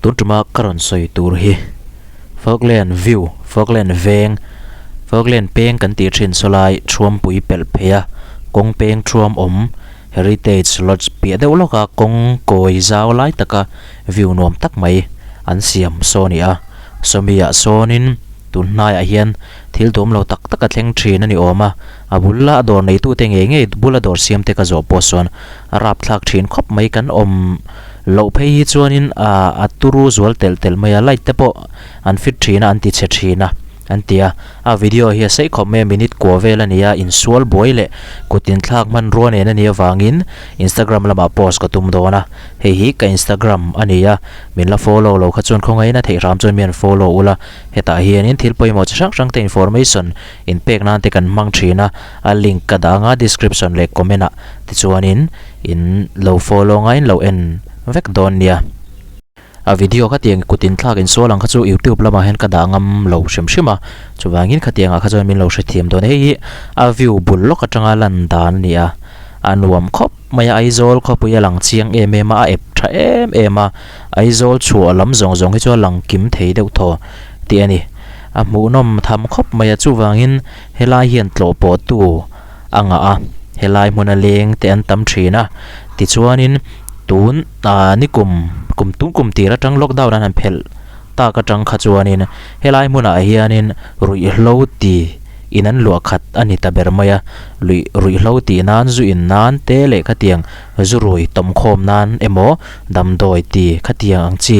Tun tuma ka rawn sawi tur hi Falkland view Falkland veng Falkland peng kan tih thin saw lai thuampui pelh phei a kawng peng thuam awm Heritage Lodge piah deuh lawk a kawng kawi zau lai taka view nuam tak mai an siam saw a ni a sawmi ah sawnin tun hnaiah hian thil duam lo tak tak a thleng thin a ni awm a a bul a dawr neitute ngei ngei bula dawr siam te ka zawh pawh sawn a rapthlak thin khawp mai kan awm loh phei hi chuanin ah a turu zual telh telh mai a light te pawh an fit thin a an ti chhe thin a an ti a a video hi a sei khawp mai a minute kua vel a ni a insual buai leh kut inthlak hmanrua nen a nih avangin instagram lamah post ka tum dawn a hei hi ka instagram a ni a min la follow lo kha chuan khawngaih in a theih hram chuan mi an follow ula hetah hianin thil pawimawh chi hrang hrang te information inpek nan te kan hmang thin a a link ka dah anga description leh comment ah tichuanin in lo follow anga in lo en vek dawn nia. A video khatiang kut inthlak insual ang kha chu youtube lamah hian ka dah ngam lo hrim hrim a chuvangin khatiang ah kha chuan min lo hrethiam dawn a hei hi a view bul lawk atanga lan dan a ni a a nuam khawp mai a Aizawl khawpui a lang chiang em em a a ep tha em em a Aizawl chhuah lam zawng zawng hi chu a lang kim thei deuh thaw tih a ni a hmuhnawm tham khawp mai a chuvangin helai hian tlawh pawh tu a ngah a helai hmuna leng te an tam thin a tichuanin tun ah nikum kum tun kum tir atang lockdown an han phelh tak atang kha chuanin helai hmunah hianin ruihhlo ti in an luah khat a ni ta ber mai a luih ruihhlo tih nan zu in nan te leh khatiang zu rui tawmkhawm nan emaw damdawi ti khatiang ang chi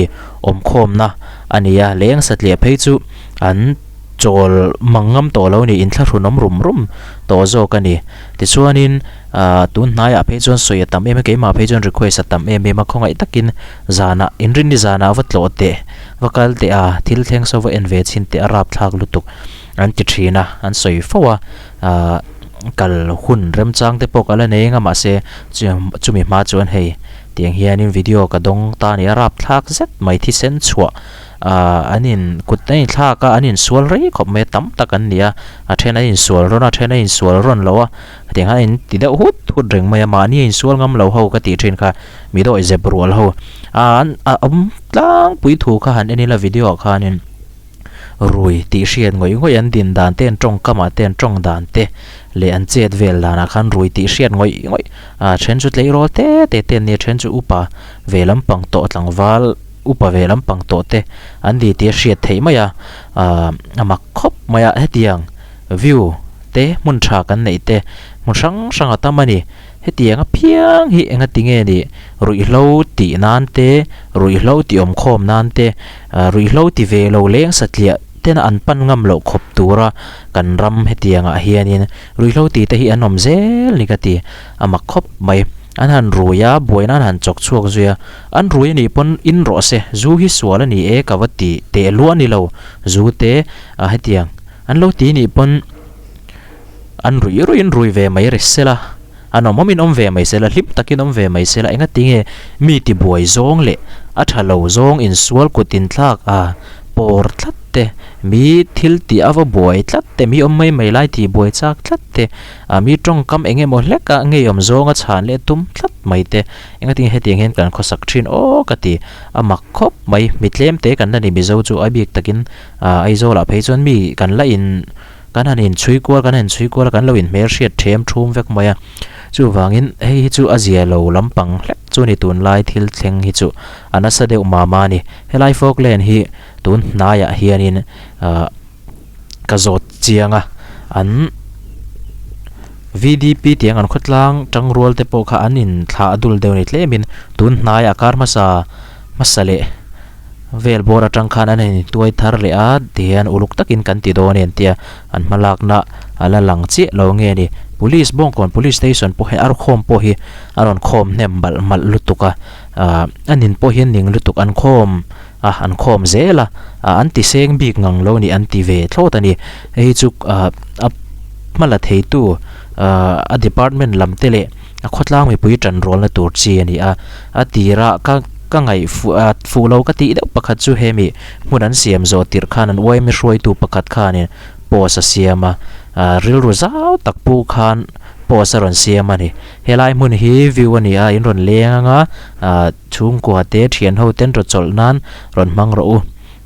awmkhawmna a ni a leng satliah phei chu an chawl mang ngam tawh lo a ni inthlahrun awm rum rum tawh zawk a ni tichuanin ah tun hnaiah phei chuan sawi a tam em a keimah phei chuan request a tam em em a khawngaih takin zanah inrinni zanah va tlawh teh va kal teh a thil thleng saw va en ve chhin teh a rapthlak lutuk an ti thin a an sawi fo a ah kal hun remchang te pawh ka la nei eng a mahse chumi hma chuan hei tiang hianin video ka dawng ta a ni a rapthlak zet mai thisen chhuah Ahh an in kut an inthlak a an insual rei khawp mai a tam tak an ni a a then an insual rawn a a then an insual rawn lo a hetiang hian an in ti deuh hut hut reng mai a mahni a insual ngam lo ho ka tih thin kha mi dawih zep rual ho ahh an a awm tlangpui thu kha han en ila video ah khanin rui tih hriat ngawih ngawih an din dan te an tawngkam ah te an tawng dan te leh an chet vel danah khan rui tih hriat ngawih ngawih a then chu tleirawl te te te an nia then chu upa ve lampang tawh tlangval. Upa ve lampang tawh te an ni tih a hriat theih mai a, aah a mak khawp mai a hetiang view te hmun tha kan neih te hmun hrang hrang a tam a ni hetiang a phiang hi enga tinge nih ruihhlo tih nan te ruihhlo tih awm khawm nan te ah ruihhlo ti ve lo leng satliah tena an pan ngam loh khawp tura kan ram hetiang ah hianin ruihhlo tih te hi an awm zel ni ka ti a mak khawp mai an han rui a buaina an han chawk chhuak zui a. An rui a nih pawn in rawh se, zu hi sual a ni e ka va ti teh luah a ni lo, zu te a hetiang an lo ti nih pawn an rui ruiin rui ve mai ri sela, an awm awmin awm ve mai sela, hlim takin awm ve mai sela, engati nge mi ti buai zawng leh a tha lo zawng insual kut inthlak a pawr tlat te, mi thil tih a va buai tlat te, mi awm mai mai lai tih buai chak tlat te, a mi tawngkam eng emaw hlek a ngeiawm zawng a chhan leh tum tlat mai te. Engati nge hetiang hian kan khawsak thin aw ka ti a mak khawp mai mi tlem te kan la ni Mizo chu a bik takin ah Aizawlah phei chuan mi kan la in kan han in chhui kual kan han chhui kual a kan lo in hmelhriat them thum vek mai a chuvangin hei hi chu a zia lo lampang hlek chu ni tunlai thil thleng hi chu a nasa deuh mah mah a ni helai Falkland hi tun hnaiah hianin ah. ka zawt chiang a an V_D_P tih ang an khawtlang tangrual te pawh kha an in thlah dul deuh a ni tlemin tun hnaiah kar hmasa hmasa leh vel bawr atang khan an in tuai thar leh a tihian uluk takin kan ti dawn a ni an tia an hmalakna a la lang chiah lo nge ni police bawngkawn police station pawh hi a khawm pawh hi a rawn khawm hnem malh malh lutuk a ah a nin pawh hian ning lutuk an khawm. a an khawm zel a ah an ti seng bik ngang lo a ni an ti ve thlawt a ni hei chu ah a hma la thei tu ah a department lam te leh a khawtlang mipui tan rualna tur chi a ni a a tirah ka ka ngaih fuh ah fuh lo ka tih deuh pakhat chu hemi hmun an siam zawh tirh khan an uaimi hruaitu pakhat khanin post a siam a ah rilru zau tak pu khan. post a rawn siam a ni. Helai hmun hi view a ni a, in rawn leng anga ah chhungkua te thian ho ten raw chawlh nan rawn hmang rawh u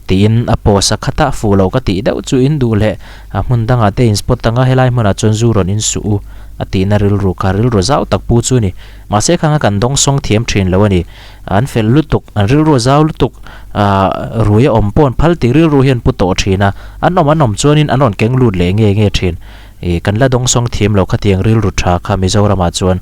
tiin a post a khat a, fuh loh ka tih deuh chu in duh leh a hmun dangah te in spot anga helai hmunah chuan zu rawn in suh u a tihna rilru kha rilru zau tak pu chu a ni. Mahse khanga kan dawngsawng thiam thin lo a ni. An fel lutuk, an rilru a zau lutuk, ah rui a awm pawh an phal tih rilru hian pu tawh thin a, an awm an awm chuanin an rawn keng lut leh nge nge thin. Ih kan la dawngsawng thiam lo khatiang rilru tha kha Mizoramah chuan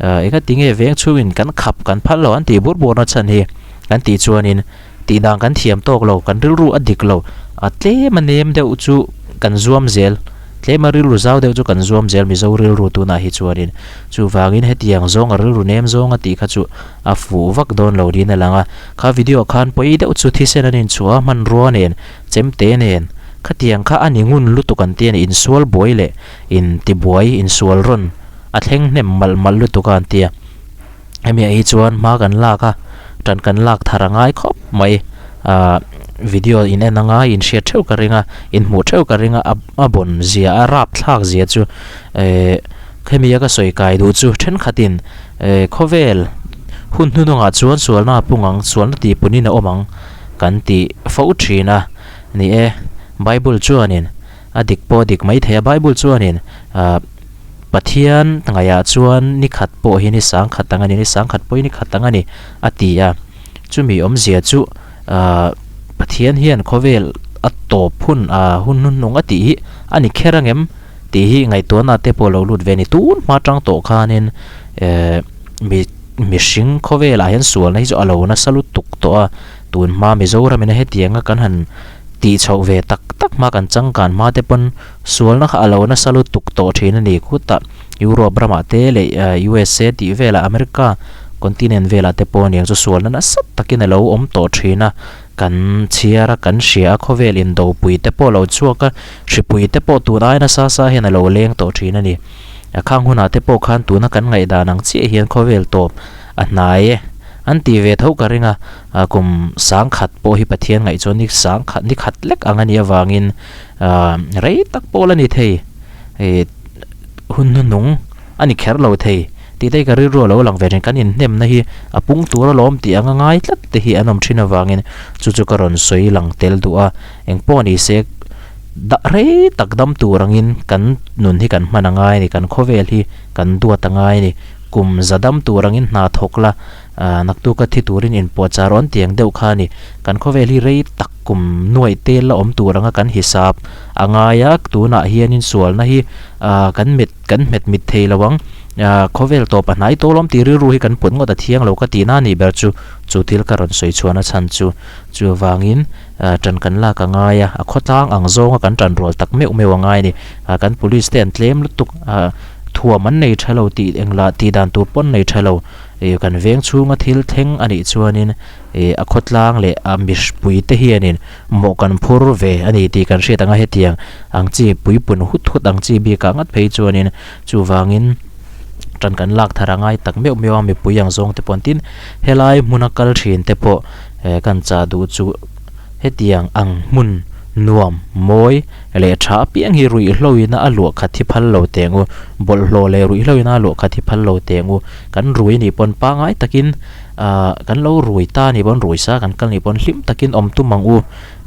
ah engati nge veng chhungin kan khap kan phal lo an tih bur bur na chhan hi kan tih chuanin tih dan kan thiam tawk lo, kan rilru a dik lo, a tlem a nem deuh chu kan zuam zel, tlem a rilru zau deuh chu kan zuam zel Mizo rilru tunah hi chuanin chuvangin hetiang zawng a rilru nem zawng a tih kha chu a fuh vak dawn lo niin a lang a, kha video ah khan pawi deuh chu thisen an inchhuah a hmanrua nen chemte nen khatiang kha a ni ngun lutuk an ti a ni, insual buai leh intibuai insual rawn a thleng hnem malh malh lutuk a an ti a, hemi ah hi chuan hma kan lak a tan kan lak thar a ngai khawp mai ah video in en anga inhriat theuh ka ring a inhmuh theuh ka ring a a bawn zia a rap thlak zia chu eh hemi a ka sawi kai duh chu thenkhatin eh khawvel hun hnuhnawngah chuan sualna a pung ang sualna tih punin a awm ang. Kan tih fo thin a ni e. Bible chuanin a dik pawh a dik mai thei a, Bible chuanin ah Pathian ngaihah chuan ni khat pawh hi ni sangkhat ang a ni, ni sangkhat pawh hi ni khat ang a ni a ti a. Chumi awmzia chu ah Pathian hian khawvel a tawp hun ah hun hnuhnung a tih hi a ni kher angem tih hi ngaihtuahna te pawh lo lut ve a ni. Tun hma tang tawh khanin eh mi. Mihring khawvelah hian sualna hi chu a lo nasa lutuk tawh a, tun hma Mizoram ina hetianga kan han tih chhoh ve tak tak hma kan changkan hma te pawn sualna kha a lo nasa lutuk tawh thin a ni. Khutah Europe ramah te leh USA tih velah America continent velah te pawh aniang chu sualna nasa takin a lo awm tawh thin a, kan chhiar a kan hria a khawvel indopui te pawh a lo chhuak a, hripui te pawh tun ai nasa sa hian a lo leng tawh thin a ni. A khang hunah te pawh khan tuna kan ngaihdan ang chiah hian khawvel tawp a hnai e an tih ve tho ka ring a, kum sangkhat pawh hi Pathian ngaih chuan ni sangkhat ni khat lek ang a nih avangin rei tak pawh la ni thei ih hun hnuhnung a ni kher lo thei tih te hi ka rilru a lo lang ve thin kan inhnemna hi a pung tur alawm tih anga ngai tlat te hi an awm thin avangin chu chu ka rawn sawi lang tel duh a engpawh ni se. Dah rei tak dam tur angin kan nun hi kan hman a ngai a ni, kan khawvel hi kan duat a ngai a ni. Kum za dam tur angin hna thawk la, ah naktuka thi turin inpuahchah rawn tiang deuh kha a ni. Kan khawvel hi rei tak kum nuaih te la awm tur anga kan hisap a ngai a, tunah hianin sualna hi ah kan met kan hmet mit thei lo ang. Ah khawvel tawp a hnai tawh lawm tih rilru hi kan put ngawt a thiang lo ka tihna a nih ber chu, chu thil ka rawn sawi chhuahna chhan chu. Chuvangin ṭan kan lak a ngai a, a khawtlang ang zawnga kan ṭan rual tak meuh meuh a ngai a ni. Kan police te an tlem lutuk, thuam an nei ṭha lo tih englah tih dan tur pawn nei ṭha lo. Kan veng chhunga thil thleng a nih chuanin a khawtlang leh a mihpui te hianin mawh kan phur ve a ni tih kan hriat ang a, hetiang ang chi puipun hut hut ang chi bikah ngat phei chuanin chuvangin ṭan kan lak thar a ngai tak meuh meuh a, mipui ang zawng te pawh an tin. Helai hmuna kal ṭhin te pawh He kan chah duh chu hetiang ang hmun nuam, mawi leh tha apiang hi ruihhlo ina a luah khat hi phal lo teh ang u. Bawlhhlawh leh ruihhlo ina a luah khat hi phal lo teh ang u. Kan rui nih pawn pangngai takin ah kan lo rui ta nih pawn rui sa kan kal nih pawn hlim takin awm tum ang u.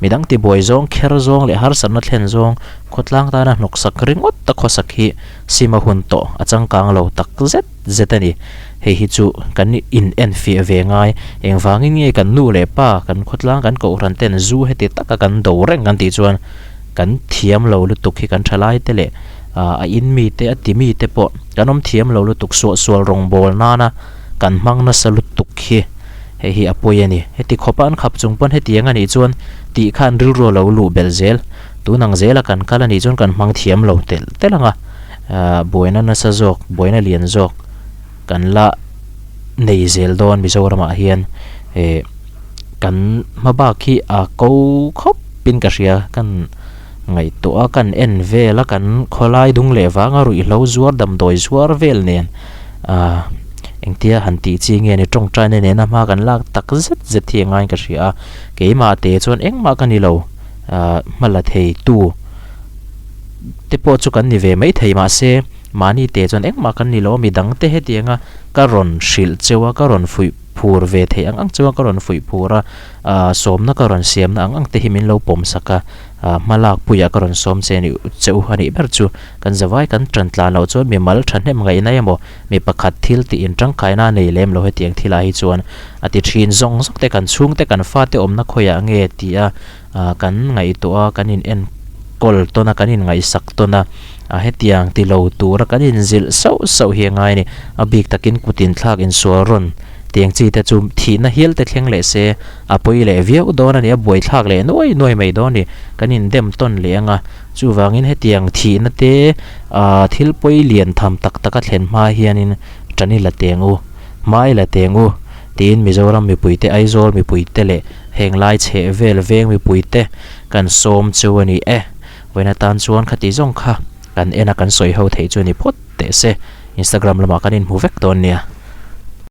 Midang tibuai zawng, kher zawng leh harsatna thlen zawng khawtlang tana hnawksak ringawt a khawsak hi sim a hun tawh a changkang lo tak zet. zet a ni. Hei hi chu kan in enfiah ve ngai. Engvangin nge kan nu leh pa, kan khawtlang, kan kohhran ten zu heti taka kan do reng kan tih chuan kan thiam lo lutuk hi kan thalai te leh a in mi te a ti mi te pawh kan awm thiam lo lutuk suahsual rawngbawl nana kan hmang nasa lutuk hi hei hi a pawi a ni. Heti khawpa an khap chung pawn hetiang a nih chuan tih khan rilru a lo luh belh zel. Tun ang zela kan kal a nih chuan kan hmang thiam lo telh telh ang a. Ahh buaina nasa zawk buaina lian zawk kan la nei zel dawn Mizoramah hian eh kan hma bak hi a ko khawp in ka hria kan ngaihtuah a kan en vel a kan khawlai dung leh vang a ruihhlo zuar damdawi zuar vel nen ahh engtia han tih chi nge ni tawngtaina nena hma kan lak tak zet zet hi a ngaiin ka hria a keimah te chuan engmah ka ni lo ahh hma la thei tu. te pawh chu kan ni ve mai thei mahse Mahni te chuan engmah kan ni lo a, midang te hetianga ka rawn hrilh cheu a, ka rawn fuih phur ve theih ang ang cheu a, ka rawn fuih phur a, ah sawmna ka rawn siamna ang ang te hi min lo pawm sak a, ah hma lak puiah ka rawn sawm che anih che u anih ber chu. Kan zavai kan tan tlan loh chuan mimal thahnem ngaihna emaw mi pakhat thil tih in tangkaina a nei lem lo hetiang thilah hi chuan a ti thin zawng zawk te kan chhungte kan fate awmna khawiah nge tih a ah kan ngaihtuah a kan in enkawl tawn a kan in ngaihsak tawn a ah hetiang ti lo tura kan in zilh sauh sauh hi a ngai a ni a bik takin kut inthlak insual rawn tiang chi te chu thihna hial te thleng leh se a pawi leh viau dawn a ni a buaithlak leh nuai nuai mai dawn a ni kan in dem tawn leh ang a chuvangin hetiang thihna te ah thil pawi lian tham tak tak a thlen hma hianin tan i la teng u hma i la teng u tiin Mizoram mipuite Aizawl mipuite leh Heng lai chheh vel veng mipuite kan sawm chu a ni e. Vawiin atan chuan khati zawng kha kan en a kan sawi ho theih chu a ni phawt teh se. Instagram lamah kan inhmu vek dawn nia.